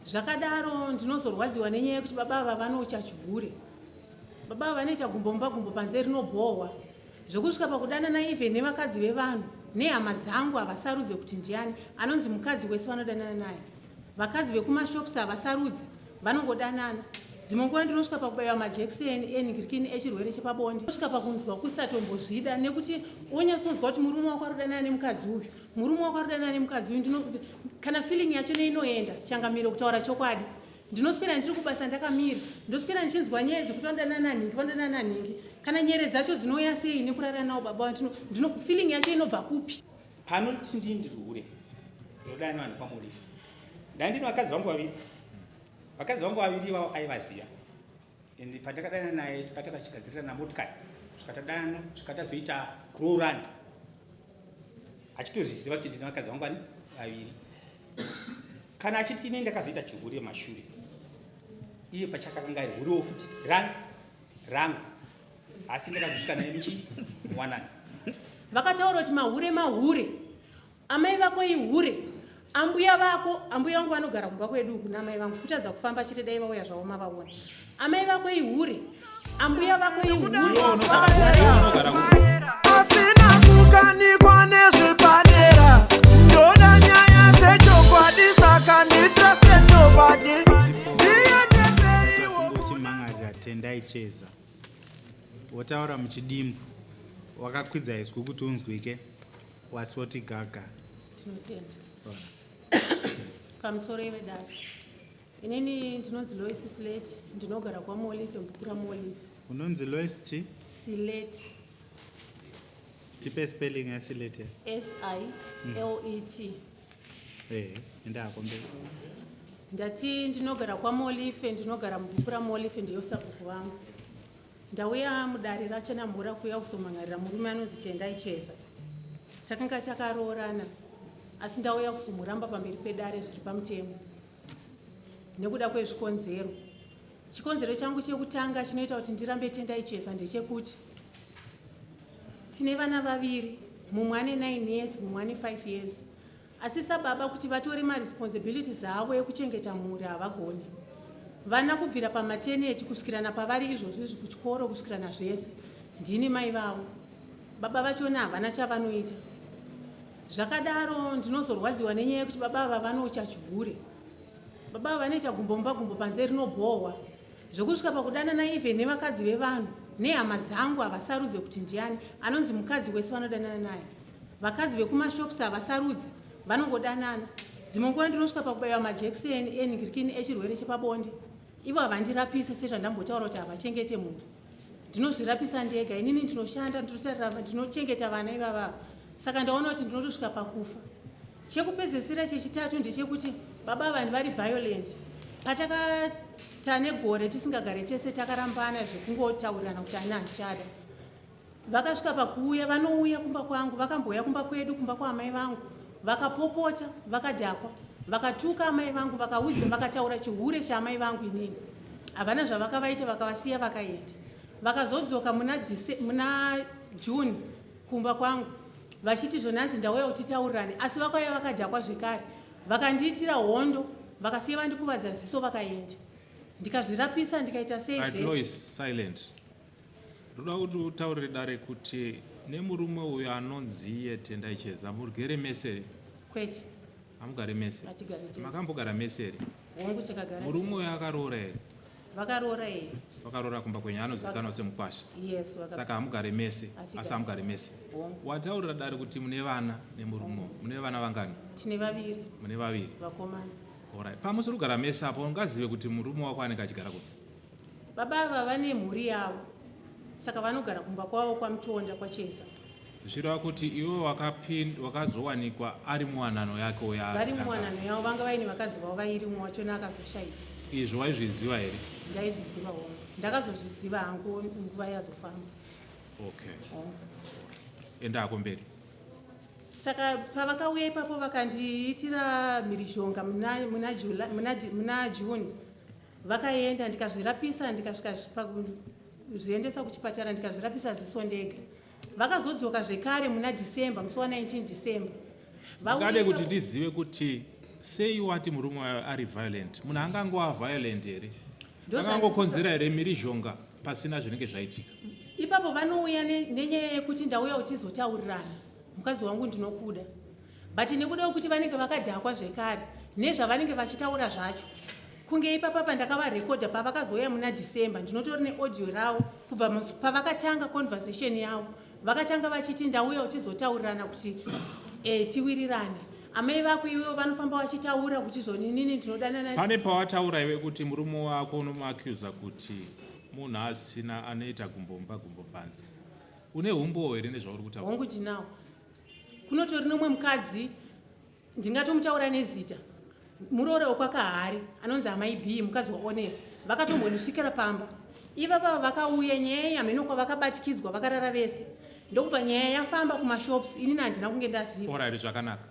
Zvakadaro ndinozorwadziwa nenyaya yekuti baba ava vanocha chihure. Baba ava vanoita gumbo mumba gumbo panze rinobhohwa. Zvekusvika pakudanana even nevakadzi vevanhu nehama dzangu havasarudze kuti ndiani anonzi mukadzi wese vanodanana naye. Vakadzi vekumashops havasarudze, vanongodanana. Dzimwe nguva ndinosvika pakubaiwa majekiseni enhingirikini echirwere chepabonde. Ndosvika pakunzwa kusatombozvida nekuti wonyatsonzwa kuti murume wako ari kudanana nemukadzi uyu. Murume wako ari kudanana nemukadzi uyu ndino kana feeling yacho neinoenda changamire kutaura chokwadi. Ndinoswera ndiri kubasa ndakamira. Ndoswera ndichinzwa nyaya dzekuti vanodanana nanhingi, vanodanana nanhingi. Kana nyere dzacho dzinouya sei nekurara nawo baba vangu ndino feeling yacho inobva kupi? Panoti ndini ndiri hure ndinodana nevanhu kwaMolifa. Ndandine vakadzi vangu vaviri. Vakadzi vangu vaviri ivavo aivaziva. And pandakadana naye takatanga tichigadzirirana motikari. Svika tadanana, svika tazoita kuroorana. Achitozviziva kuti ndine vakadzi vangu vaviri. Kana achiti ini ndakazoita chihure mashure. Iye pachake akanga ari hurewo futi rang rangu. Asi ndakazosvika naye muchi wanana. Vakataura kuti mahure mahure. Amai vako ihure. Ambuya vako, ambuya vangu vanogara kumba kwedu uku naamai vangu kutadza kufamba chete dai vauya zvavo mavaona. Amai vako ihure. Ambuya vako ihure. Asina kukanikwa nezvepadera ndoda nyaya dzechokwadi saka nditruste nobody ndiendeseiwo Uchimhan'arira Tendai Cheza. Wotaura muchidimbu wakakwidza izwi kuti unzwike wasoti gaga. Tinotenda. Pamusoro ivedare. Inini ndinonzi Lois Sileti, ndinogara kwaMolife, mubhuku raMolife. Unonzi Lois chi? Sileti. Tipe spelling yaSileti. S I L E T. Eh, enda hako mberi. Ndati ndinogara kwaMolife, ndinogara mubhuku raMolife, ndiyo sabhuku vangu. Ndauya mudare raChenamhura kuuya kuzomhan'arira murume anonzi Tendai Cheza. Takanga takaroorana asi ndauya kuzomuramba pamberi pedare zviri pamutemo nekuda kwezvikonzero. Chikonzero changu chekutanga chinoita kuti ndirambe Tendai Cheza ndechekuti tine vana vaviri, mumwe ane 9 years, mumwe ane 5 years. Asi sababa kuti vatore maresponsibilities avo ekuchengeta mhuri havagone. Vana kubvira pamateneti kusvikirana pavari izvozvi izvi kuchikoro kusvikirana zvese ndini mai vavo. Baba vachona havana chavanoita. Zvakadaro ndinozorwadziwa nenyaya yekuti baba ava vanocha chihure. Baba ava vanoita gumbo mumba gumbo panze rinobhohwa. Zvekusvika pakudanana even nevakadzi vevanhu nehama dzangu havasarudze kuti ndiani anonzi mukadzi wese vanodanana naye. Vakadzi vekumashops havasarudze, vanongodanana. Dzimwe nguva ndinosvika pakubaiwa majekiseni enhingirikini echirwere chepabonde. Ivo havandirapise sezvandambotaura kuti havachengete mhuri. Ndinozvirapisa ndega, inini ndinoshanda, ndinotarira, ndinochengeta vana ivava. Saka ndaona kuti ndinotosvika pakufa. Chekupedzesera chechitatu ndechekuti baba vanhu vari violent. Patakatane gore tisingagare tese takarambana zvekungotaurirana kuti ani handichada. Vakasvika pakuuya, vanouya kumba kwangu, vakambouya kumba kwedu, kumba kwaamai vangu, vakapopota, vakadhakwa, vakatuka amai vangu, vakaudza, vakataura chihure chaamai vangu inini. Havana zvavakavaita, vakavasiya vakaenda. Vakazodzoka muna, muna June kumba kwangu vachiti zvonanzi ndauya kuti titaurirane, asi vakauya vakadhakwa zvekare, vakandiitira hondo, vakasiya vandikuvadza ziso vakaenda. Ndikazvirapisa ndikaita sei zvese. Silent. Ndoda kuti utaurire dare kuti nemurume uyo anonzi iye Tendai Cheza murigere mese here? Kwete. Hamugare mese? Hatigare tese. Makambogara mese here? Hongu takagara. Murume uyo akaroora here? Vakaroora here? Vakaroora kumba kwenyu anozikanwa semukwasha. Yes, vaka... Saka hamugare mese asi hamugare mese. Hongu. Wataurira dare kuti mune vana nemurume. Mune vana vangani? Tine vaviri. Mune vaviri. Vakomana. Alright. Pamusiri kugara mese apo ungazive kuti murume wako anenge achigara kupi? Baba ava vane mhuri yavo saka vanogara kumba kwavo kwaMutonda kwaCheza. Zvichireva kuti iwe wakazowanikwa ari muwanano yake uya vari muwanano yavo vanga vaine vakadzi vavo vairi umwe wachona akazoshaika. Izvo waizviziva here? Ndaizviziva hongu, ndakazozviziva hangu nguva yazofamba. Okay. Hongu. Endako mberi. Saka pavakauya ipapo vakandiitira mhirizhonga muna, muna, July, muna, muna June Vakaenda ndikazvirapisa ndikasvika pakuzviendesa kuchipatara ndikazvirapisa ziso ndega. Vakazodzoka zvekare muna December musi wa 19 December. Ndingade kuti tizive kuti Sei wati murume wayo ari violent? Munhu angangova violent here? Angangokonzera here mhirizhonga pasina zvinenge zvaitika? Ipapo vanouya nenyaya yekuti ndauya uchizotaurirana, mukadzi wangu ndinokuda, but nekuda kwekuti vanenge vakadhakwa zvekare nezvavanenge vachitaura zvacho, kunge ipapa ndakavarekodha pavakazouya muna December, ndinotori neaudio ravo kubva pavakatanga conversation yavo. Vakatanga vachiti ndauya uchizotaurirana kuti tiwirirane. Amai vako iwewo vanofamba vachitaura kuti zvoninini ndinodanana. Pane pawataura iwe kuti murume wako unomuacusa kuti munhu asina anoita gumbo mumba gumbo panze. Une humbowo here nezvauri kutaura? Hongu, ndinawo. Kunotori nomwe mukadzi, ndingatomutaura nezita, muroora wekwaKahari anonzi Amai B, mukadzi waHonest. Vakatombondisvikira pamba ivava, vakauya nyaya yamheno kwavakabatikidzwa, vakarara vese, ndokubva nyaya yafamba kumashops. Inini handina kunge ndaziva. Alright, zvakanaka.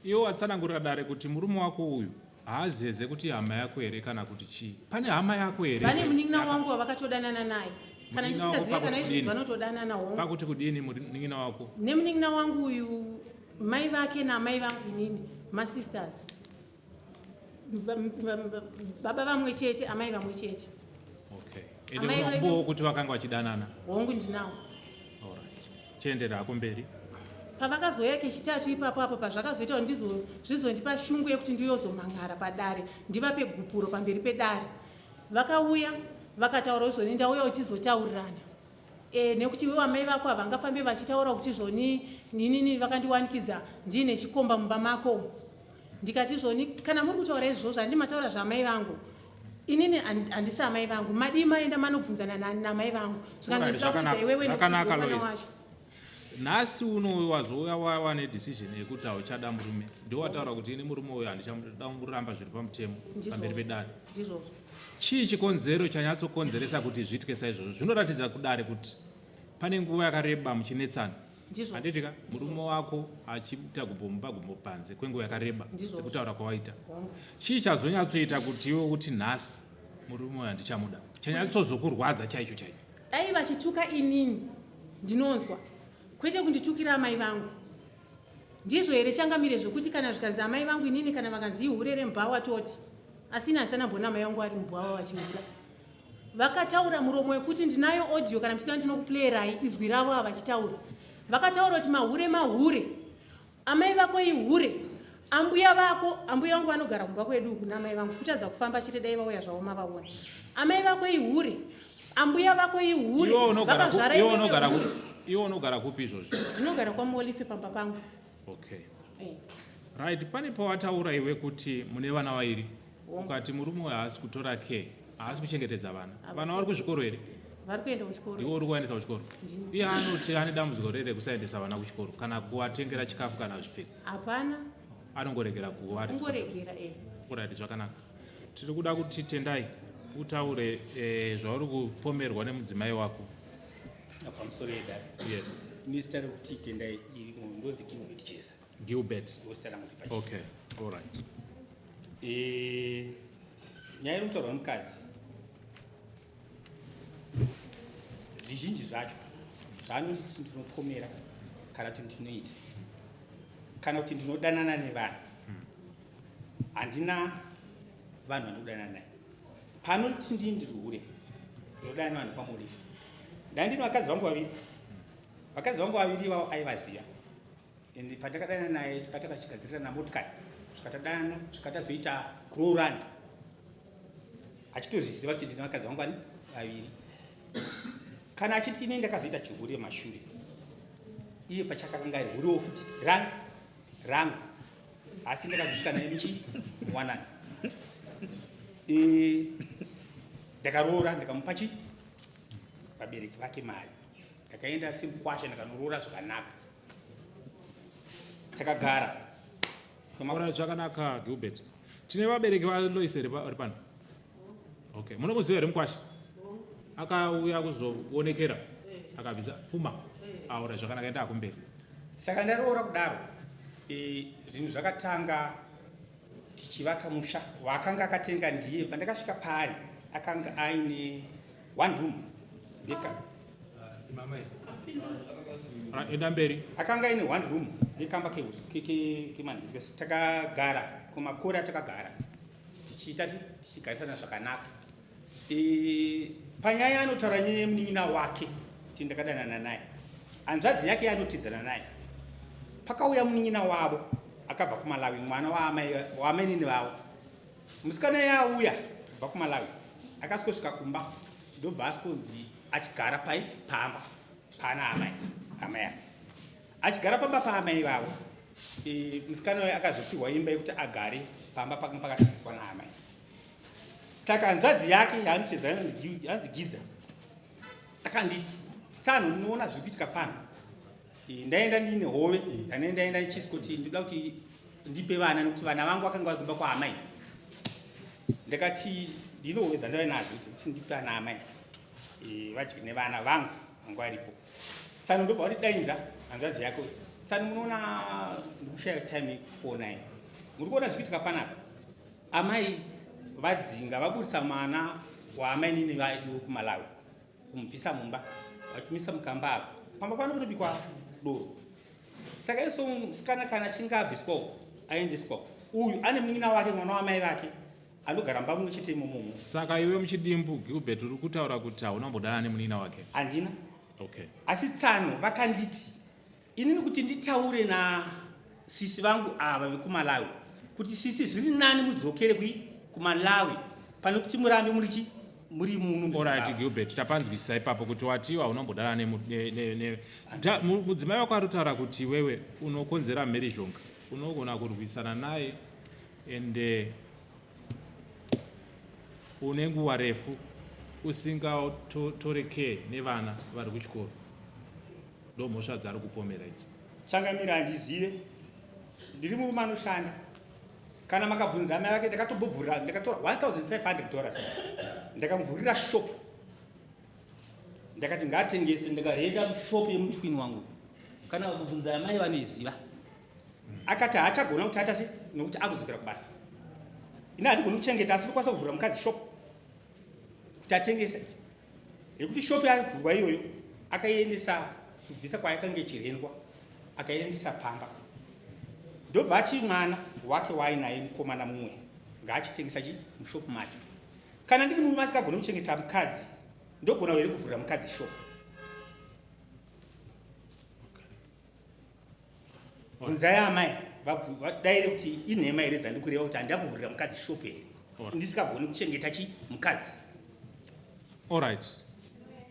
Iwe watsanangurira dare kuti murume wako uyu haazeze kuti hama yako here kana kuti chii. Pane hama yako here? Vane munin'ina wangu wavakatodanana naye, kana Munin'ina wako ndisingazive kana pakuti izvozvi kudini? Vanotodanana, hongu. Pakuti kudini munin'ina wako? Nemunin'ina wangu uyu, mai vake naamai vangu inini masisters, baba vamwe chete, amai vamwe chete. Okay. Ende Amai une vedu- umbowo kuti vakanga vachidanana? Hongu, ndinawo. Alright. Chiendera hako mberi. Pavakazoya kechitatu ipapo apo pazvakazoita kuti zvizondipa shungu yekuti ndiyozomhan'ara padare, ndivape gupuro pamberi pedare, vakauya vakataura zvoni ndauya uchizotaurirana nekuti iwe amai vako havangafambe vachitaura kuti zvoni ninini vakandiwanikidza ndiine chikomba mumba mako. Ndikati zvoni kana muri kutaura izvozvo, handi mataura zvaamai vangu, inini handisi amai vangu. Madii maenda manobvunzana namai vangu? Alright, Zvikanzi ndinoda kuudza iwewe nekuti zvakanaka, ndiwe mwana Lois. wacho. Nhasi uno wazouya wava nedecision yekuti hauchada murume. Ndiwataura kuti ini murume uyu handichamuda kuramba zviri pamutemo pamberi pedare. Ndizvozvo. Chii chikonzero chanyatsokonzeresa kuti zviitike saizvozvo? Zvinoratidza kudare kuti pane nguva yakareba muchinetsana. Ndizvo. Handiti ka? Murume wako achiita gumbo mumba gumbo panze kwenguva yakareba, Ndizvo. sekutaura kwawaita. Hongu. Chii chazonyatsoita kuti iwe kuti nhasi murume uyu handichamuda? Chanyatsozokurwadza chaicho chaicho? Dai vachituka inini ndinonzwa, kwete kunditukira amai vangu. Ndizvo here changamire, zvekuti kana zvikanzi amai vangu inini, kana vakanzi ihure remubhawa toti, asi ini handisana mbona amai vangu vari mubhawa vachihura. Vakataura muromo wekuti, ndinayo audio, kana muchida ndinokuplayirai izwi ravo ava vachitaura. Vakataura kuti mahure mahure, amai vako ihure, ambuya vako. Ambuya vangu vanogara kumba kwedu uku naamai vangu, kutadza kufamba chete, dai vauya zvavo mavaona. Amai vako ihure, ambuya vako ihure, Iwe unogara vakazvara iwe iwewe unogara hure. Iwe unogara kupi izvozvi? Ndinogara kwaMolife pamba pangu. Okay. Eh. Right, pane pawataura iwe kuti mune vana vairi. Hongu. Ukati murume uyu haasi kutora care, haasi kuchengetedza vana. Ava Vana vari kuzvikoro here? Vari kuenda kuchikoro. Ndiwe uri kuvaendesa kuchikoro? Ndini. Iye anoti ane dambudziko rere rekusaendesa vana kuchikoro kana kuvatengera chikafu kana zvipfeko? Hapana. Anongoregera kuva responsible. Ungoregera, e. Alright, zvakanaka. Tiri kuda kuti Tendai utaure zvauri kupomerwa nemudzimai wako. Pamusoro yedare. Yes. Nezita rekuti Tendai irimo, ndonzi Gilbert Chesa. Gilbert. Ndozita rangu repachi. Okay, alright. Nyaya iri kutaurwa nemukadzi, zvizhinji zvacho zvaanoti ndinopomera kana kuti ndinoita kana kuti ndinodanana nevanhu, handina vanhu vandinodanana naye. Panoti ndini ndiri hure, ndinodanana nevanhu kwaMolife, ndandine vakadzi vangu vaviri. Vakadzi vangu vaviri ivavo aivaziva, and pandakadanana naye takatanga tichigadzirirana motikari, zvikatadanana, zvikatazoita kuroorana, achitozviziva kuti ndine vakadzi vangu vani vaviri. Kana achiti ini ndakazoita chihure mashure, iye pachakakanga ari hurewo futi rangu, asi ndakazosvika naye muchi muwanana. Ndakaroora, ndikamupa chi vabereki vake mari, ndakaenda semukwasha, ndikanoroora zvakanaka, takagara. Ora, zvakanaka Gilbert. Tine vabereki vaLois here vari pano? Okay, munomuziva here mukwasha akauya kuzoonekera akabvisa pfuma? Aura, zvakanaka, enda kumberi. Saka ndaroora kudaro, zvinhu zvakatanga tichivaka musha waakanga akatenga ndiye. Pandakasvika paari akanga aine one room neka Enda mberi. Akanga aine one room nekamba kemanhikesi. Takagara. kumakore atakagara tichiita tichigarisana zvakanaka. E, panyaya anotaura nyaya yemunin'ina wake kuti ndakadanana naye, hanzvadzi yake yanotidzana naye. Pakauya munin'ina wavo akabva kuMalawi, mwana waamainini vavo. Musikana yauya kubva kuMalawi akasvikosvika kumba, ndobva asvikonzi achigara pai pamba pana amai amai ake, achigara pamba paamai vavo. E, musikana uyo akazopiwa imba yekuti agare pamba pakanga pakatengeswa naamai. Saka hanzvadzi yake yaanocheza yanzi Gidza akanditi, "Tsano, ndinoona zviri kuitika pano." E, ndaenda ndine hove dzane ndaenda ndichisi kuti ndinoda kuti ndipe vana, nekuti vana vangu vakanga vari kumba kwaamai. Ndakati ndine hove dzandaiva nadzo dzekuti ndipe ana amai, e, vadye nevana vangu vanga varipo. Tsano ndobva wandidainza hanzvadzi yako, "Tsano, munoona ndikushaya time yekukuonai. Muri kuona zviri kuitika panapa? Amai vadzinga, vaburisa mwana waamainini vedu kuMalawi, kumubvisa mumba vachimisa mukamba apa. Pamba pano kunobikwa doro. Saka iso musikana kana achinge abviswawo aendeswa, uyu ane munin'ina wake, mwana wamai vake, anogara mumba mumwe chete imomomo." Saka iwe muchidimbu, Gilbert, uri kutaura kuti hauna kumbodana nemunin'ina wake? Handina. Okay. Asi tsano vakanditi inini kuti nditaure nasisi vangu ava vekuMalawi kuti, "Sisi, zviri nani mudzokere kui kuMalawi pane kuti murambe muri chi muri muno Alright. muZimbabwe." Gilbert, tapanzwisisa ipapo kuti watiwa unombodana mudzimai wako. Ari kutaura kuti iwewe unokonzera mhirizhonga, unogona kurwisana naye, ende une nguva refu usingatore care nevana vari kuchikoro. Ndo mhosva dzaari kupomera idzi. Changamira, handizive. Ndiri murume anoshanda. Kana makabvunza amai vake, ndakatombovhurira, ndakatora $1500, ndakamuvhurira shop, ndakati ngaatengese. Ndikarenda mushop yemutwin wangu. Kana vakabvunza amai vanoiziva. Akati haachagona kuti atase nokuti akudzokera kubasa. Ini handigoni kuchengeta, asi ndokwanisa kuvhurira mukadzi shop kuti atengese. Yekuti shop yavhurwa iyoyo, akaiendesa kubvisa kwayakanga ichirendwa, akaiendesa pamba, ndobva ati mwana wake waainaye, mukomana mumwe, ngaachitengesa chi mushop macho. Kana ndiri murume asingagoni kuchengeta mukadzi, ndogona here kuvhurira mukadzi shop? Bvunzai amai vadaire kuti inhema here dzandikureva kuti handida kuvhurira mukadzi shop here, ndisikagoni kuchengeta chi mukadzi. Alright,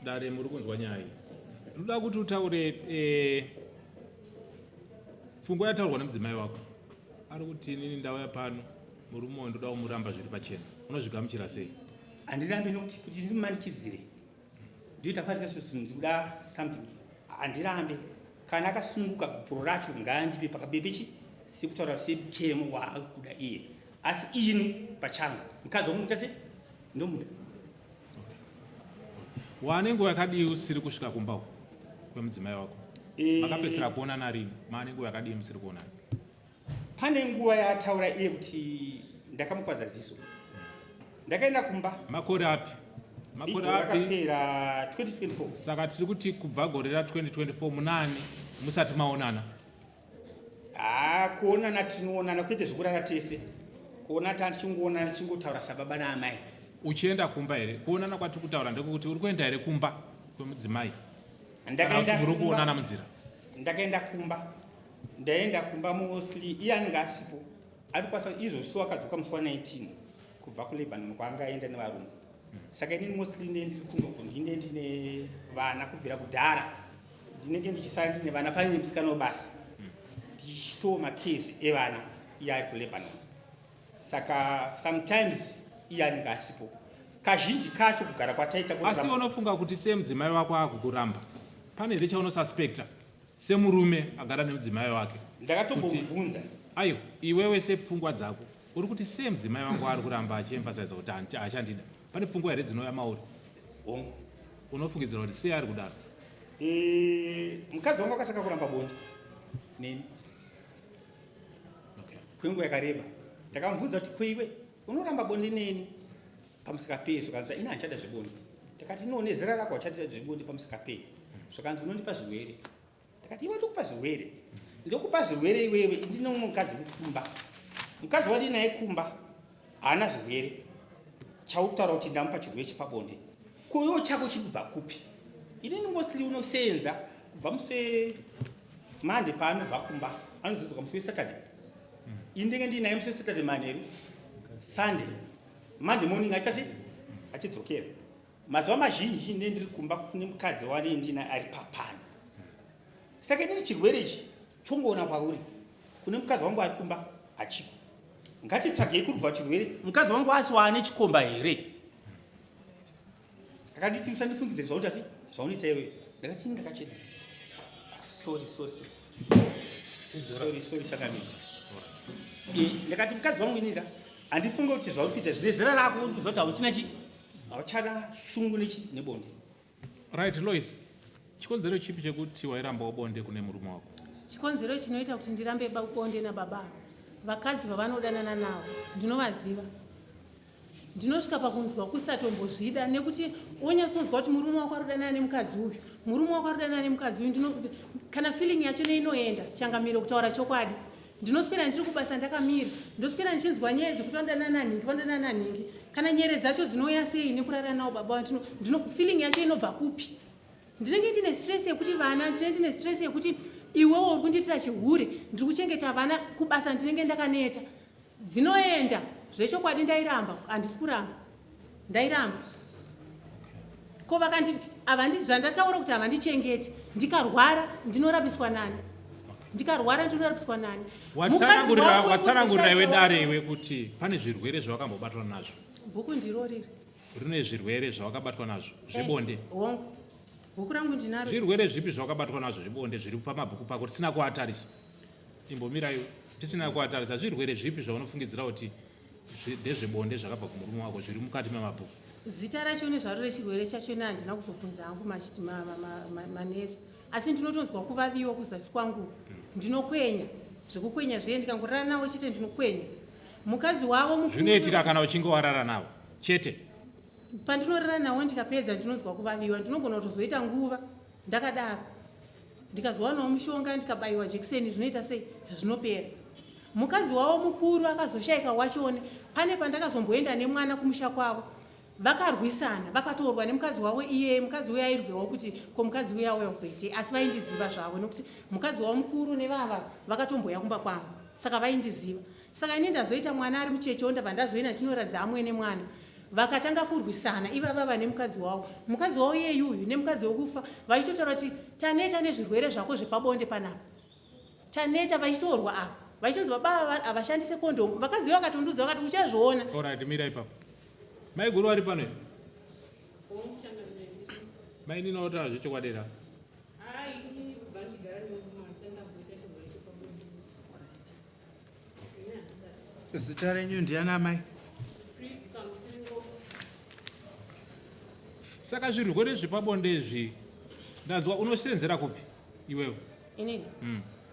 dare, muri kunzwa nyaya iyi. Ndoda kuti utaure pfungwa yataurwa nemudzimai wako. Ari kuti, "Inini ndauya pano, murume uyu ndoda kumuramba zviri pachena." Unozvigamuchira sei? Handirambi, nokuti kuti ndimanikidzire ndoita fatika sezvo ndikuda something. Handirambe. Kana akasununguka, gupuro racho ngaandipe pakabebechi sekutaura semutemo waakuda iye. Asi ini pachangu mukadzi wangu muita se ndomuda. Wane nguva yakadii usiri kusvika kumba uku kwemudzimai wako? Makapedzisira kuonana rini? Maane nguva yakadii musiri kuonana? Pane nguva yaataura iye kuti ndakamukwadza ziso, ndakaenda kumba. Makore api? Makore Igore api? rakapera, 2024. Saka tiri kuti kubva gore ra2024 munani musati maonana? Haa, kuonana tinoonana, kwete zvekurara tese. Kuona tichingoonana, tichingotaura sababa naamai. Uchienda kumba here? Kuonana kwatiri kutaura ndekuti uri kuenda here kumba kwemudzimai, kana Ndakaenda kuti muri kumba. kuonana munzira? Ndakaenda kumba, ndaenda kumba mostly iye anenge asipo. Ari kwasa izvozvo akadzoka musi wa19 kubva kuLebanon kwaanga aenda nevarume. Saka inini mostly ndine ndiri kunoko, ndine ndine vana kubvira kudhara, ndinenge ndichisara ndine vana. Pane musikana webasa, ndichitoa makezi evana iye ari kuLebanon. Saka sometimes iye anenge asipo kazhinji kacho kugara kwataita. Asi unofunga kuti semudzimai wako akukuramba, pane here chaunosuspecta semurume agara nemudzimai wake? Ndakatombomubvunza. Aiwa, iwewe sepfungwa dzako uri kuti sei mudzimai wangu ari kuramba achiemphasize kuti haachandida? Pane pfungwa here dzinouya mauri? Hongu. Unofungidzira kuti sei ari kudaro? Mukadzi wangu akatanga kuramba bonde neni kwenguva yakareba. Ndakamubvunza kuti, "Kweiwe unoramba bonde neni pamusika pei?" Zvakanzi, "Ini handichada zvebonde." Ndakati, "No, nezera rako hauchada zvebonde pamusika pei?" Zvakanzi, "Unondipa zvirwere." Ndakati, "Iwe ndokupa zvirwere? Ndokupa zvirwere iwewe? Ndine mumwe mukadzi kumba." Mukadzi wandinaye kumba haana zvirwere. Chauri kutaura kuti ndamupa chirwere chepabonde, ko iwo chako chiri kubva kupi? Inini mostly unoseenza kubva musi weMonday paanobva kumba, anozodzoka musi weSaturday. Ini ndenge ndiinaye musi weSaturday manheru, Sunday, Monday morning aita sei, achidzokera. Mazuva mazhinji ndine ndiri kumba kune mukadzi wandine ndinaye ari papano. Saka inini chirwere ichi chongoona kwauri kune mukadzi wangu ari kumba hachiko. Ngatitsvagei kuri kubva chirwere. Mukadzi wangu asi waane chikomba here? Akanditi usandifungidzire zvaunoita sei, zvaunoita iwe. Ndakati ini ndakachena. Sorry, sorry, sorry. Sorry, sorry chakamira. Ndakati mukadzi wangu inika handifunge kuti zvauri kuita zvine zera rako undiudza kuti hauchina chi hauchada shungu nechi nebonde. Right, Lois, chikonzero chipi chekuti wairambawo bonde kune murume wako? Chikonzero chinoita kuti ndirambe bonde nababa vakadzi vavanodanana navo ndinovaziva. Ndinosvika pakunzwa kusatombozvida nekuti wonyatsonzwa kuti murume wako ari kudanana nemukadzi uyu, murume wako ari kudanana nemukadzi uyu. Kana feeling yacho neinoenda changamiro kutaura chokwadi. Ndinoswera ndiri kubasa ndakamira, ndoswera ndichinzwa nyaya dzekuti vanodanana nanhingi, vanodanana nanhingi. Kana nyere dzacho dzinouya sei nekurara navo baba vangu? Feeling yacho inobva kupi? Ndinenge ndine stress yekuti vana, ndinenge ndine stress yekuti iwewo uri kundiitira chihure, ndiri kuchengeta vana kubasa, ndinenge ndakaneta. Dzinoenda zvechokwadi. Ndairamba, handisi kuramba, ndairamba. Ko vakandi havandi zvandataura kuti havandichengeti, ndikarwara ndinorapiswa nani? Ndikarwara ndinorapiswa nani? Watsanangurira iwe dare iwe kuti pane zvirwere zvavakambobatwa nazvo. Bhuku ndiro riri. Rine zvirwere zvavakabatwa nazvo zvebonde? Hongu, bhuku rangu ndinaro. Zvirwere zvipi zvavakabatwa nazvo zvebonde zviri pamabhuku pako tisina kuatarisa? Imbomira iwe, tisina kuatarisa. Zvirwere zvipi zvaunofungidzira kuti ndezvebonde zvakabva kumurume wako zviri mukati memabhuku? Zita racho nezvaro rechirwere chachona handina kuzobvunza hangu manesi, asi ndinotonzwa kuvaviwa kuzasi kwangu. Ndinokwenya zvekukwenya zviye, ndikangorara navo chete ndinokwenya. Mukadzi wavo mukuru. Zvinoitika kana uchinge warara navo chete? Pandinorara navo ndikapedza ndinonzwa kuvaviwa. Ndinogona kutozoita nguva ndakadaro, ndikazowanawo mushonga, ndikabayiwa jekiseni, zvinoita sei, zvinopera. Mukadzi wavo mukuru akazoshayika wachone, pane pandakazomboenda nemwana kumusha kwavo, vakarwisana, vakatorwa nemukadzi wavo iyeye. Mukadzi uyo airwewa kuti ko mukadzi uyo auya kuzoitei, asi vaindiziva zvavo nekuti mukadzi wavo mukuru nevava vakatomboya kumba kwangu, saka vaindiziva. Saka ini ndazoita mwana ari muchechewo, ndabva ndazoenda ndinoratidza amwene mwana, vakatanga kurwisana ivava vane mukadzi wavo, mukadzi wavo iyeyu uyu nemukadzi wekufa, vachitotaura kuti taneta nezvirwere zvako zvepabonde panapa, taneta. Vachitorwa ava, vachitonzi baba ava havashandise kondomu. Vakadzi vakatondudza vakati uchazviona. Alright, mira ipapo. Maiguru vari pano here? Mainini otaura zvechokwadi here? Hai, ini kubva ndichigara nemurume handisati ndamboita chirwere chepabonde. Ini handisati. Zita renyu ndiani amai? Prisca Musiringofa. Saka zvirwere zvepabonde izvi ndanzwa unosenzera kupi iwewe? Inini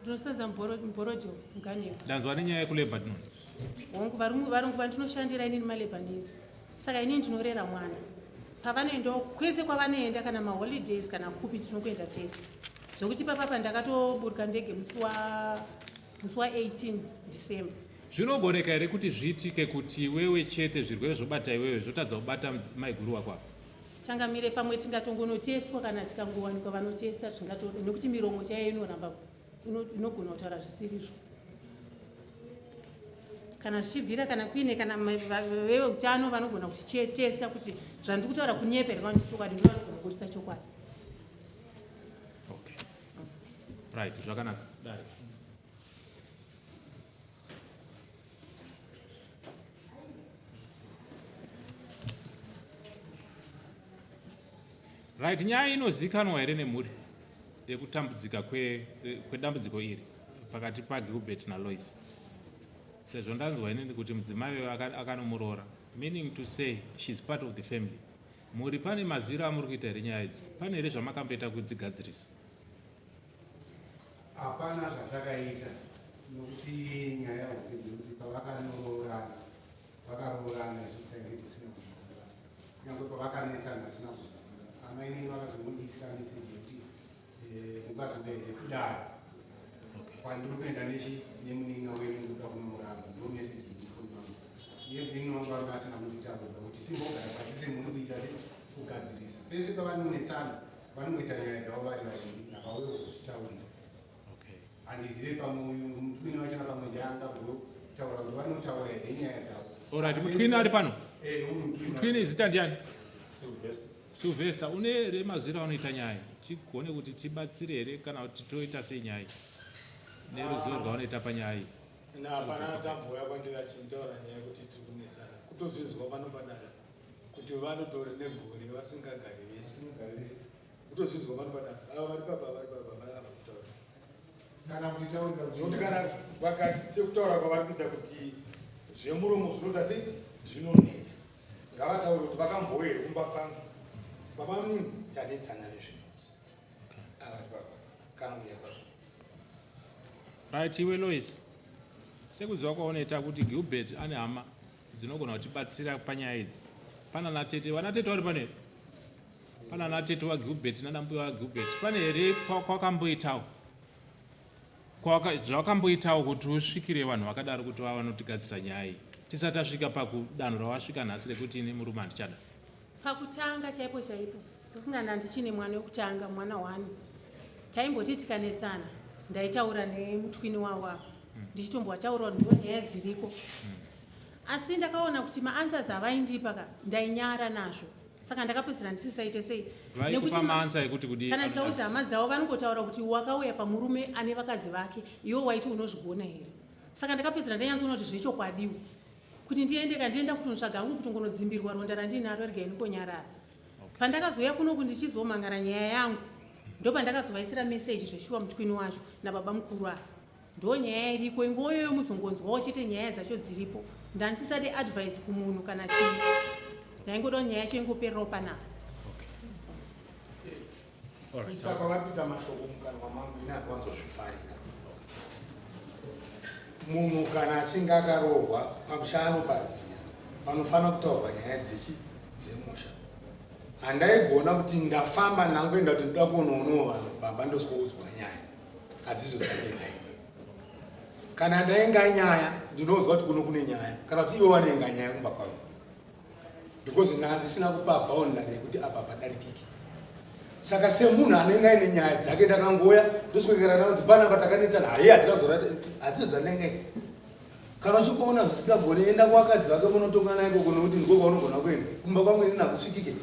ndinosenza muBorrowdale, muGunhill. Ndanzwa nenyaya yekuLebanon. Hongu, varungu vandinoshandira inini maLebanese. Saka inini ndinorera mwana pavanoendawo kwese kwavanoenda, kana maholidays kana kupi, tinokuenda tese. Zvokuti papapa ndakatoburuka ndege musi wa18 December. Zvinogoneka here kuti zviitike kuti iwewe chete zvirwere zvobata iwewe, zvotadza kubata maiguru wako apa? Changamire, pamwe tingatongonotestwa, kana tikangowanikwa vanotesta zvingato, nekuti miromo chaiyo inoramba inogona kutaura zvisirizvo kana zvichibvira. Kana kuine kana veutano vanogona kuti testa kuti zvandiri kutaura kunyepa here kana chokwadi, ndo vanogona kubudisa chokwadi. Okay, right, zvakanaka. Dai right, nyaya inozikanwa here nemhuri yekutambudzika kwedambudziko iri pakati paGilbert naLois? Sezvo ndanzwa inini kuti mudzimai uyo akanomuroora, meaning to say she's part of the family. Mhuri, pane mazwiro amuri kuita here nyaya idzi? Pane here zvamakamboita kudzigadzirisa? Hapana zvatakaita, nokuti nyaya hombe ndeyekuti pavakanoroorana, vakaroorana isusu tainge tisina kuzviziva. Kunyange pavakanetsana hatina kuzviziva. Amainini vakazongondiisira meseji yekuti mungazouya here kudaro. Okay. Kwandiri kuenda nechi nemunin'ina wenyu ndikuda kunomuramba ndo message iri mufoni mangu. Iye munin'ina wangu anga asina kunditaurira kuti timbogara pasi semhuri kuita se kugadzirisa. Pese pavanonetsana vanongoita nyaya dzavo vari vaviri havauye kuzotitaurira. Okay. Handizive pamwe uyu mutwini wachona pamwe ndianga kuzotaura kuti vanotaura here nyaya dzavo. Alright, mutwini ari pano? Eh, uyu mutwini. Mutwini zita ndiani? Sylvester. Sylvester, une here mazwiro aunoita nyaya? Tigone kuti tibatsire here kana kuti toita sei nyaya? Neruzivo rwaunoita panyaya iyi. Ina hapana tambouya kwandiri achitaura nyaya yekuti tiri kunetsana. Kutozvinzwa pano padare kuti vanotori negore vasingagari vese. Kutozvinzwa pano padare. Ava vari papa vari papa havana kana kutaura. Kana kuti taurira kuti Nokuti kana vakati sekutaura kwavari kuita kuti zvemuromo zvinoita sei zvinonetsa. Ngavataure kuti vakambouya here kumba kwangu. Baba munini tanetsana nezvinotsi. Ava vari papa kana kuya papa. Right, iwe Lois. Sekuziva kwaunoita kuti Gilbert ane hama dzinogona kutibatsira panyaya idzi. Pana natete, vana tete vari pano here? Pana natete waGilbert nana mbuya waGilbert. Pane here kwakamboitawo? Zvawakamboitawo kuti usvikire vanhu vakadaro kuti vava vanotigadzisa nyaya iyi tisati tasvika pakudanho rawasvika nhasi rekuti ini murume handichada. Pakutanga chaipo chaipo ndofunga ndandichine mwana wekutanga mwana one taimboti tikanetsana ndaitaura nemutwini wavo apa ndichitomboataura kuti ndo nyaya dziriko asi ndakaona kuti maanswers avaindipa ka ndainyara nazvo saka ndakapedzisira ndisisaite sei Vaikupa maanswer ekuti kudii? Kana ndikaudza hama dzavo vanongotaura kuti wakauya pamurume ane vakadzi vake iwe waiti unozvigona here saka ndakapedzisira ndanyatsoona kuti zvechokwadiwo kuti ndiende ka ndienda kutonotsvaga hangu kutongonodzimbirwa ronda randinaro regai ndikonyarara pandakazouya kunoku ndichizomangara nyaya yangu ndopandakazovaisira meseji zveshuwa mutwini wacho nababa mukuru ava ndo nyaya iriko ingoyoyo muzongonzwawo chete nyaya dzacho dziripo ndandisisade advice kumunhu kana chii ndaingodawo nyaya yacho ingopererawo panapa Kuisa kwavari kuita mashoko mukanwa mangu ini handiwanzozvifarira. Munhu kana achinge akaroorwa pamusha anopaziva panofanira kutaurwa nyaya dzechi dzemusha. Handaigona kuti ndafamba ndangoenda kuti ndoda kunoonawo vanhu pamba ndoswoudzwa nyaya hadzizo dzandainga. Kana ndainga nyaya ndinoudzwa kuti kuno kune nyaya kana kuti ivo vanoenga nyaya kumba kwavo. Because ndanga ndisina kupa boundary yekuti apa padarikiki. Saka semunhu anenge aine nyaya dzake ndakangouya ndoswekera nadzo panapa takanetsana haiya hatinazorati hadzizo dzanenge. Kana uchikuona zvisingagoni enda kuvakadzi vake munotongana ikoko nekuti ndiko kwaunogona kuenda. Kumba kwangu ini hakusvikike.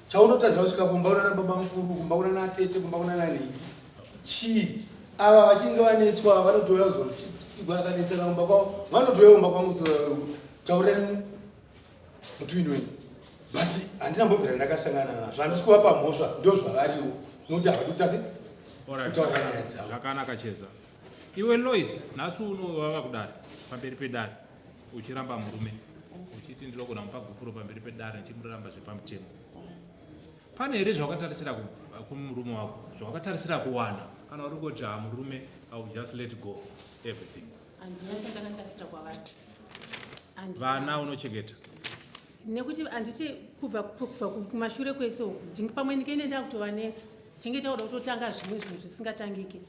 Chaunotadza kusvika kumba unana baba mukuru, kumba kunana tete, kumba kunana nhingi. Chii? Ava vachinge vanetswa vanotouya kuzotigwa akanetsana kumba kwavo vanotouya kumba kwangu taurai mutwini wenyu. But handina mbobvira ndakasangana nazvo. Handisi kuvapa mhosva ndozvavariwo nokuti havadi kuita sei? Kutaura nyaya dzavo. Zvakanaka Cheza. Iwe Lois, nhasi uno wava kudare pamberi pedare uchiramba murume uchiti ndinogona kumupa gupuro pamberi pedare ndichimuramba zvepamutemo. Pane here zvawakatarisira kumurume wako zvawakatarisira kuwana kana uri kuti ha murume I will just let go everything? Handina chandakatarisira kwavari. Vana unochengeta? Nekuti handiti kubva kubva kumashure kwese uku pamwe ndikende ndakutovanetsa tinge takuda kutotanga zvimwe zvinhu zvisingatangiki.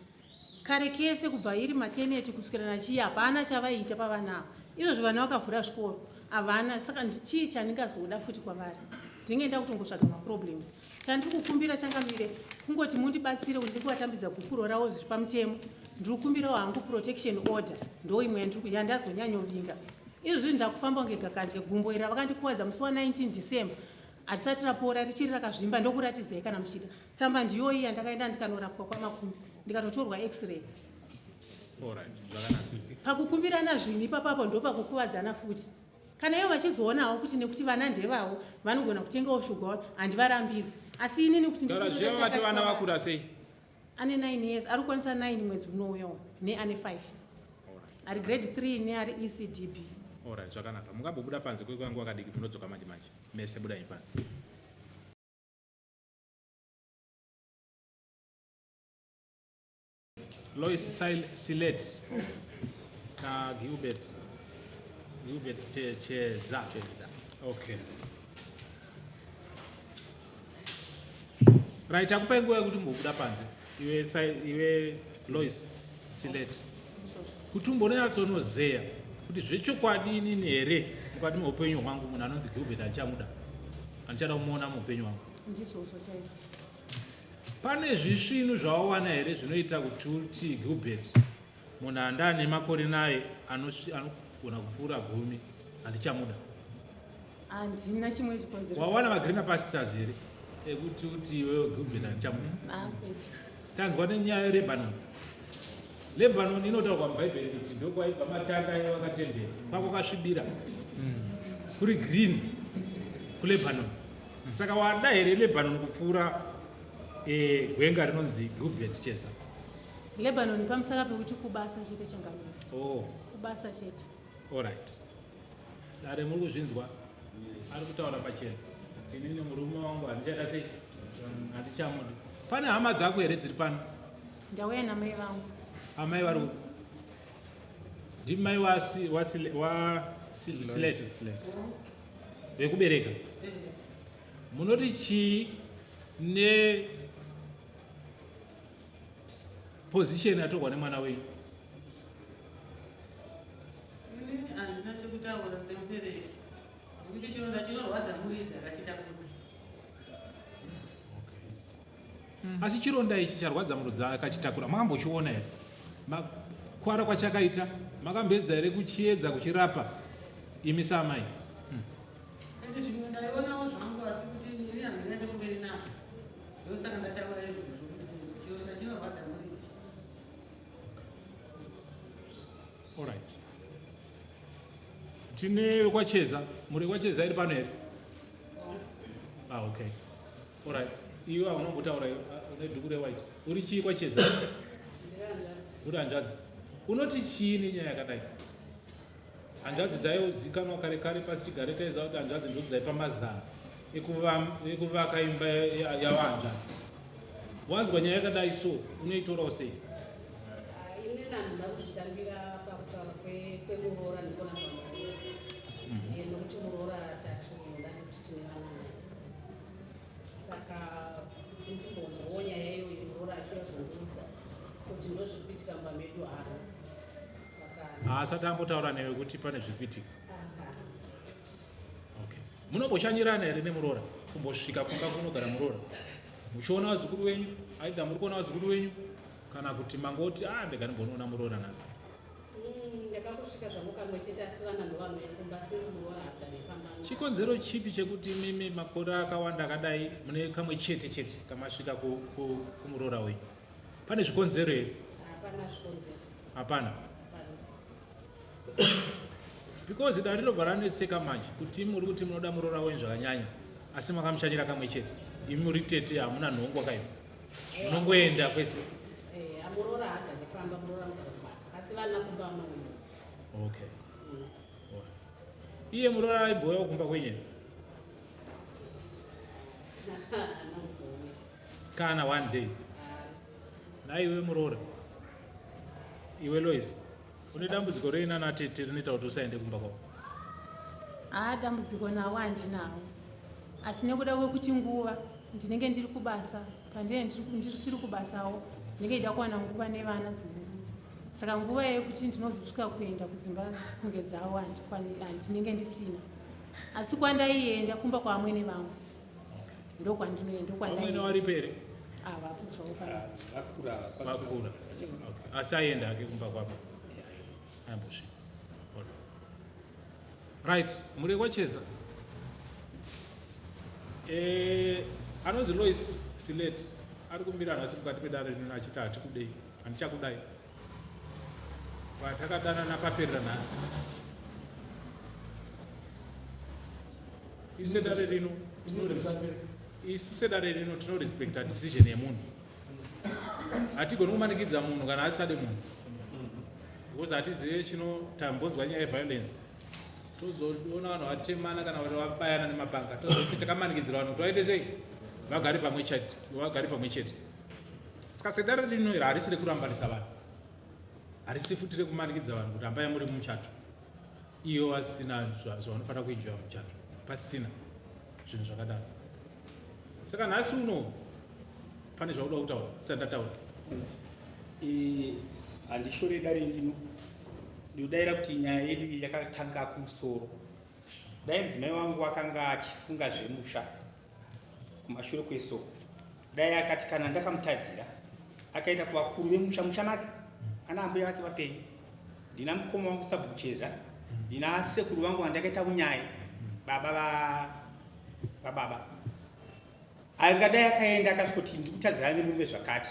Kare kese kubva iri maternity kusvikira nachii hapana chavaiita pavana ava. Izvozvi vana vakavhura zvikoro havana saka chii chandingazoda futi kwavari? Ndinge ndakutongotsvaga maproblems. Chandiri kukumbira changamire kungoti mundibatsire kuti ndikuvatambidza gupuro ravo zviri pamutemo. Ndiri kukumbirawo hangu protection order ndoimwe yandazonyanyovinga. Izvozvi ndakufamba kunge gakandye gumbo iri ravakandikuwadza musi wa 19 December harisati rapora richiri rakazvimba ndokuratidzai kana muchida. Tsamba ndiyoyi yandakaenda ndikanorapwa kwaMakumbi ndikatotorwa x-ray. Pakukumbirana zvinhu ipapapo ndopakukuvadzana futi. Kana ivo vachizoonawo kuti nekuti vana ndevavo vanogona kutengawo shuga handivarambidzi. Asi inini kuti ndisivati vana vakura sei? Ane 9 years ari kukwanisa 9 mwedzi unouya neane 5. Ari grade 3 neari ECDB. Alright, zvakanaka. Mungambobuda panze kwekanguva kadiki munodzoka manje manje. Mese budai panze. Lois Silet na Gilbert Gilbert Cheza. Cheza. Okay. Right, akupai nguva yekuti mbobuda panze. Iwe iwe Lois. Sileti. Kuti umbononyatsonozeya kuti zvechokwadi inini here mukati meupenyu hwangu munhu anonzi Gilbert handichamuda. Handichada kumuona muupenyu hwangu. Ndizvozvo chaizvo. Pane zvisvinu zvawawana here zvinoita kuti uti Gilbert munhu andane makore naye anogona kupfuura gumi handichamuda? Handina chimwe chikonzero. Wawana magreener pastures here ekuti uti iwewe Gilbert handichamuda? Ah, kwete. Tanzwa nenyaya yeLebanon. Lebanon inotaurwa muBhaibheri kuti ndokwaibva matanda aivaka temberi, kwakwakasvibira kuri green kuLebanon. Saka wada here Lebanon kupfuura eh, gwenga rinonzi Gilbert Chesa? Lebanon pamusaka pekuti kubasa chete changamire. Oh. Kubasa chete. All right. Dare muri kuzvinzwa? Ari kutaura pachena. Inini murume wangu handichada sei? Handichamudi. Pane hama dzako here dziri pano? Ndauya namai vangu. Amai vari kupi? Ndimai wa wa wa Silet. Vekubereka. Munoti chii ne position yatorwa nemwana wenyu? Ini handina chekutaura semubereki nekuti chironda chinorwadza muridzi akachitakura. Asi chironda ichi charwadza muridzi akachitakura makambochiona here? Makwara kwachakaita makamboedza here kuchiedza kuchirapa imi saamai? Ende zvimwe ndaionawo zvangu asi kuti ini handina ndikumberi nazvo. Ndosaka ndataura izvozvo kuti chironda chinorwadza muridzi. Alright. Tine vekwaCheza, muri vekwaCheza iri pano here? Ah, okay. Alright. Iwe hauna kumbotaura iwe, ah, une dhuku rewhite. Uri chii kwaCheza? Uri hanzvadzi. Unoti chii nenyaya yakadai? Hanzvadzi dzaizikanwa kare kare pasi chigare taiziva kuti hanzvadzi ndodzaipa mazano ekuvaka imba yavahanzvadzi. Wanzwa nyaya yakadai so unoitorawo sei? Ini handina kuzvitambira pakutaura kwemuroora ndikona pamuroora. Nokuti muroora tatoda nekuti tine vana naye. Saka kuti ndimbonzwawo nyaya iyoyi muroora achiyazondiudza kuti ndozviri kuitika mumba medu hano. Saka Haasati ambotaura newe kuti pane zviri kuitika. Okay. Munomboshanyirana here nemuroora? Kumbosvika kumba kunogara muroora? Muchiona vazukuru venyu, either muri kuona vazukuru venyu kana kuti mangoti ah ndega ndimbonoona muroora nhasi. Ndakangosvika zvangu kamwe chete asi vana ndovamwe kumba since muroora agare pamba. Chikonzero chipi chekuti imimi makore akawanda akadai mune kamwe chete chete kamasvika kumuroora wenyu? Pane zvikonzero here? Hapana zvikonzero. Hapana. Because dare rinobva ranetseka manje kuti muri kuti munoda muroora wenyu zvakanyanya asi makamushanyira kamwe chete. Imi muri tete hamuna nhongwa kaivo. Munongoenda kwese. Eh, muroora haagare pamba, muroora anogara kubasa. Asi vana kumba vanouya. Okay. Iye muroora aimbouya kumba kwenyu here? Kana one day. Naiwe muroora. Iwe Lois, une dambudziko rei nana tete rinoita kuti usaende kumba kwako? Haa dambudziko nawo handinawo. Asi nekuda kwekuti nguva ndinenge ndiri kubasa, pandinenge ndisiri kubasawo ndinenge ndichida kuwana nguva nevana dzimwe nguva. Saka nguva yekuti ndinozosvika kuenda kudzimba kunge dzavo handinenge ndisina. Asi kwandaienda kumba kwaamwene vangu. Ndokwandinoenda, ndokwandaienda. Vamwene varipo here? Ah, vapo zvavo pano. Vakura, vakura. Asi aienda hake kumba kwavo. Aimbosvika. Right, muri kwacheza. Eh, anonzi Lois Silet ari kumira nhasi mukati medare rino achiti hatikudei, handichakudai. Patakadanana paperera nhasi. Isu sedare rino isu sedare rino tinorespecta decision yemunhu. Hatigoni kumanikidza munhu kana asisade munhu. Because hatizive chino tambonzwa nyaya yeviolence. Tozoona vanhu vatemana kana kuti vabayana nemapanga. Tozoti takamanikidzira vanhu kuti vaite sei? Vagare pamwe chete, vagare pamwe chete. Saka sedare rino iri harisi rekurambanisa vanhu. Harisi futi rekumanikidza vanhu kuti rambai muri mumuchato. Iyo vasina zvavanofanira kuenjoya muchato. Pasina zvinhu zvakadaro. Saka nhasi uno pane zvauda kutaura tisati ndataura. Handishore dare rino, ndinodaira kuti nyaya yedu iyi yakatanga kumusoro. Dai mudzimai wangu akanga achifunga zvemusha kumashure kwesoko, dai akati kana ndakamutadzira akaenda kuvakuru vemusha musha make ana ambuya vake vapenyu. Ndina mukoma wangu Sabhuku Cheza, ndina sekuru vangu vandakaita unyai baba vababa. Angadai akaenda akasvikoti ndikutadzirana nemurume zvakati.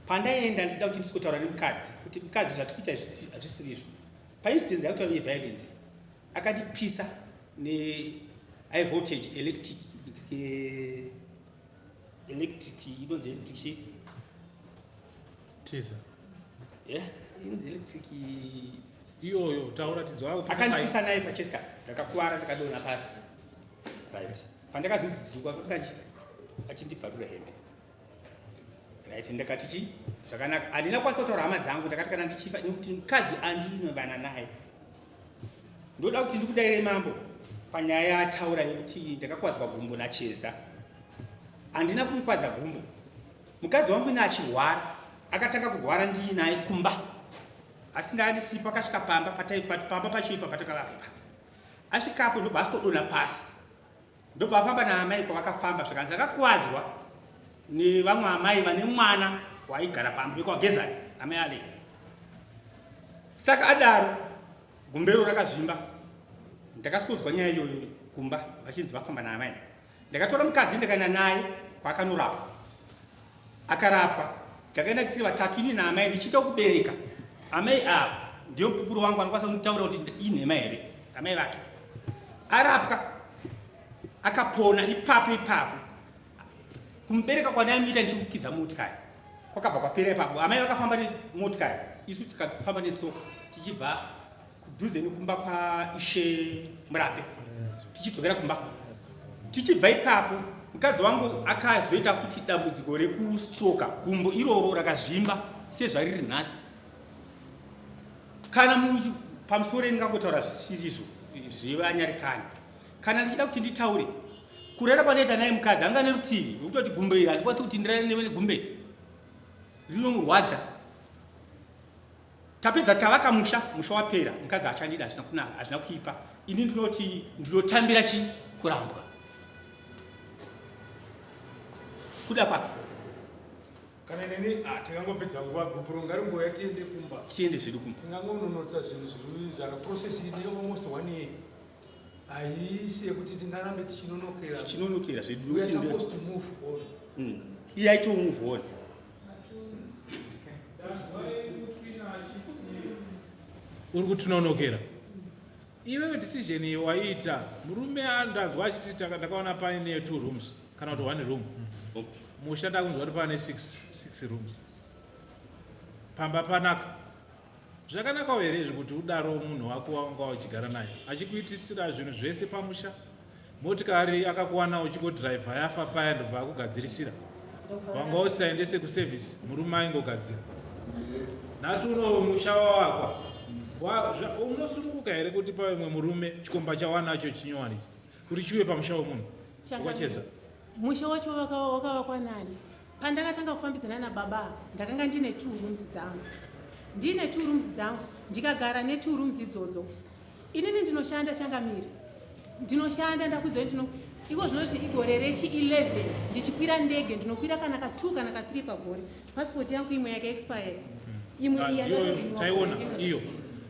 Pandaienda ndichida kuti ndisikotaura nemukadzi kuti mukadzi zvatikuita izvi hazvisiri izvo. Paincidence yakutaura neviolence akandipisa ne high voltage electric eh, electric inonzi electric chii? Tiza. Yeah, inonzi electric iyoyo taura tidzwa akandipisa naye pachest ndakakuvara ndakadonha pasi right pandakazodzidzikwa akanga achindibvarura hembe right ndakati chi zvakanaka handina kukwanisa kutaura hama dzangu ndakati kana ndichifa nekuti mukadzi andinovana naye ndoda kuti ndikudairei mambo panyaya yaataura yekuti ndakakwadzwa gumbo nacheza handina kumukwadza gumbo mukadzi wangu ine achirwara akatanga kurwara ndiinaye kumba asi ndaandisipo akasvika pamba pamba pacho ipa patakavaka ipapa Asvikapo ndobva asvodonha pasi ndobva afamba naamai kwavakafamba zvikanzi akakuvadzwa nevamwe amai vane mwana waigara pamba vekwagezani amai ale saka adaro gumbero rakazvimba ndakasvikonzwa nyaya iyoyo kumba vachinzi vafamba naamai Ndakatora mukadzi ndikaenda naye kwaakanorapwa. Akarapwa. Takaenda tiri vatatu ini naamai ndichiita kubereka. Amai ava ndiyo mupupuri wangu anokwanisa kunditaura kuti inhema here. Amai vake. Arapwa. Akapona ipapo ipapo. Kumubereka kwandaimuita ndichikukidza motikari. Kwakabva kwapera ipapo. Amai vakafamba nemotikari isu tikafamba netsoka tichibva kudhuze nekumba kwaishe murape tichidzokera kumba tichibva ipapo mukadzi wangu akazoita futi dambudziko rekustroka gumbo iroro rakazvimba sezvariri nhasi kana pamusoro ndingangotaura zvisirizvo zvevanyarikani kana ndichida kuti nditaure kurara kwandaita naye mukadzi anga nerutivi rwekutoti gumbo iri handikwanisi kuti ndirare negumbe rinomurwadza Tapedza tavaka musha, musha wapera, mukadzi achandida hazvina kunaka, hazvina kuipa. Ini ndinoti ndinotambira chi kurambwa. Kuda kwake. Kana neni ah, tingangopedza nguva gupuro ngaringouya tiende kumba. Tiende zvedu kumba. Tingangononotsa zvinhu zviri zvaka process ine almost one year. Haisi yekuti tingarambe tichinonokera. Tichinonokera zvedu. We are supposed to move on. Iye aito move on. Uri kutinonokera. Iwewe decision iyi waiita murume andanzwa achiti ndakaona paine two rooms kana kuti one room. Musha ndakunzwa kuti pane six rooms. Pamba panaka. Zvakanakawo here izvi kuti udaro munhu wako wawanga uchigara naye achikuitisira zvinhu zvese pamusha? Motikari akakuwana uchingodhiraivha yafa paya ndobva akugadzirisira. Wanga usisaendese kuservice murume aingogadzira. Nhasi uno musha wawakwa. Unosununguka here kuti pave mumwe murume chikomba chawanacho chinyowani kuti chiuye pamusha wemunhu? Wakacheza. Musha wacho wakavakwa nani? Pandakatanga kufambidzana nababa ava ndakanga ndine two rooms dzangu. Ndine two rooms dzangu ndikagara netwo rooms idzodzo. Inini ndinoshanda changamire. Ndinoshanda ndakudzwa ndino iko zvinoti igore rechi 11 ndichikwira ndege ndinokwira kana ka 2 kana ka 3 pagore. Passport yangu imwe yaka expire. Imwe ah, iya taiona iyo.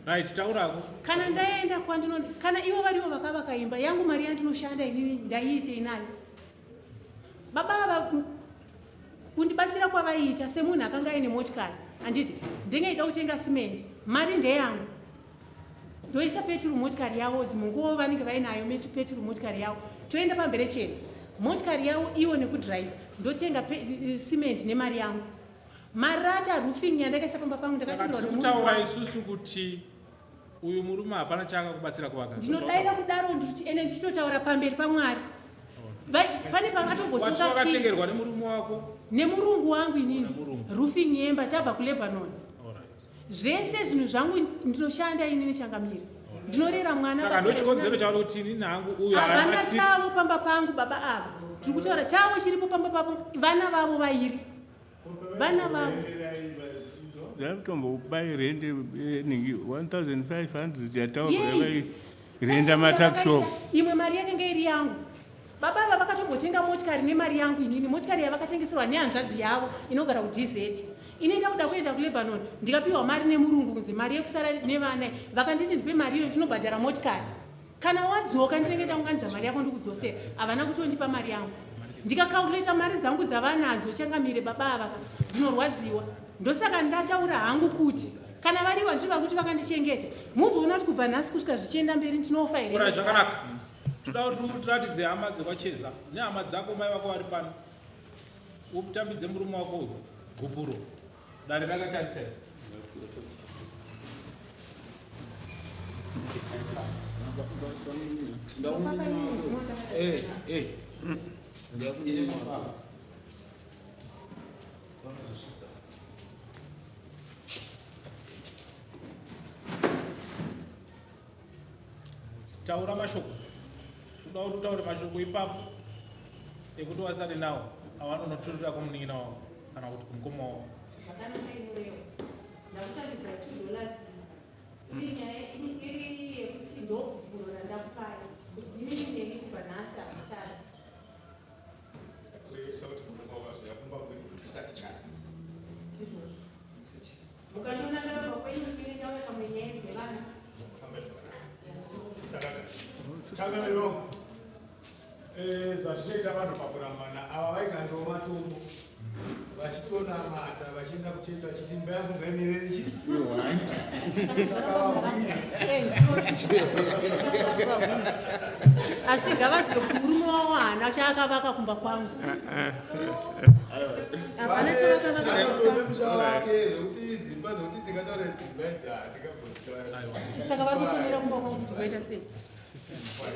Right, taurako. Kana ndaenda kwandino kana ivo varivo vakavaka imba yangu mari yandinoshanda inini ndaiite inani. Baba ava kundibatsira kwavaiita semunhu akanga aine motikari handiti ndenge ida kutenga simendi mari ndeyangu ndoisa peturu motikari yavo dzimwe nguva vanenge vainayo peturu motikari yavo toenda pamberechena motikari yavo iwo nekudhiraivha ndotenga simendi nemari yangu marata roofing yandakaisa pamba pangu ndakataura isusu kuti Uyu murume hapana chaakakubatsira kuvaka. Ndinodaira kudaro ende ndichitotaura pamberi paMwari. Pane pakatombotoka wakatengerwa nemurume wako? Nemurungu wangu inini. Roofing yemba tabva kuLebanon. Zvese zvinhu zvangu ndinoshanda inini changamire. Ndinorera mwana. Saka ndochikonzero chauri kuti inini hangu uyu havana chavo pamba pangu baba ava. Tiri kutaura chavo chiripo pamba pavo vana vavo vairi. Vana vavo. Vatombokupai rende eh, ningi 1500 yataurwa Yei. yavai renda matakshop. Imwe mari yakanga iri yangu. Baba ava vakatombotenga motikari nemari yangu inini, motikari yavakatengeserwa nehanzvadzi yavo inogara kuDZ. Ini ndakuda kuenda kuLebanon ndikapiwa mari nemurungu kunzi mari yekusara nevana, vakanditi ndipe mari iyoyo ndinobhadhara motikari. Kana wadzoka ndinenge ndaunganidza mari yako ndikudzosera. Havana kutondipa mari yangu. Ndikakakuleta mari dzangu dzavanadzo changamire baba ava ka, ndinorwadziwa. Ndosaka ndataura hangu kuti kana variwa ndiri vakuti vakandichengeta muzoona kuti kubva nhasi kusvika zvichienda mberi ndinofa here. Ora zvakanaka. Toda kuti utiratidze hama dzekwaCheza nehama dzako mai vako vari pano. Utambidze murume wako uyu gupuro. Dare rakatarisa iri. Eh, eh. Taura mashoko. Toda kuti utaure mashoko ipapo ekuti wasare nawo awanonoturira kumunin'ina wako kana kuti kumukoma wako. Zvakanaka imurewo. Ndakutambidza $2 iri nyaya iri yekuti ndogupuro randakupai kuti ndinini neni kubva nhasi hamuchada. Kurevesa kuti murume wakazouya kumba kwedu kuti tisati chata. Ndizvozvo. Mukachiona ndakabva kwenyu ndinenge ndauya pamwe nyaya dzevana. Changamiro, eh, zvazvinoita vanhu pakurambana ava vaigandova matombo vachitonamata vachienda kuchechi vachiti imba yangu ngaimire richi Asi ngavazive kuti murume wavo haana chaakavaka kumba kwangu. Hapana chavakavaka kumba kwangu. musha wake zvekuti dzimba dzekuti tingataura dzimba idzi hatingagozitaa Saka vari kutonera kumba kwangu kuti vaita sei?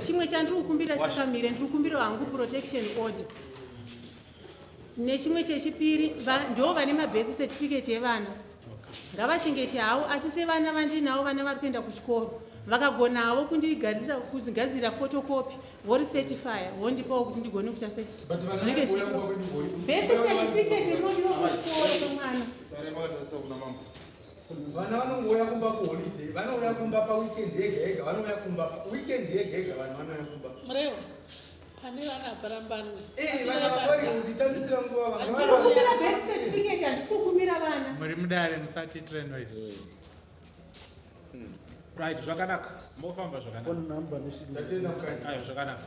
Chimwe chandiri kukumbira chakamire, ndiri kukumbira hangu protection order. Nechimwe chechipiri, ndo vane mabirth certificate evana. Ngavachengete havo, asi sevana vandinavo, vana vari kuenda kuchikoro. Vakagona havo kundigadzira kuzigadzira photocopy, voricertifya, vondipawo kuti ndigone kuita sei. Zvinenge zviripo. Birth certificate rinodiwa kuchikoro kwemwana. Vana vanongouya kumba kuholiday, vanouya kumba paweekend yega yega, vanouya kumba weekend yega yega, vanhu vanouya kumba. Murewa, pane vana haparambanwe. Eh, vana vakori kutitambisira nguva vamwe Ndiri kukumbira birth certificate, handisi kukumbira vana. Muri mudare musatiitire noise. Right, zvakanaka. Mofamba zvakanaka. Phone number nesignature. Tatenda mukanya. Aiwa, zvakanaka.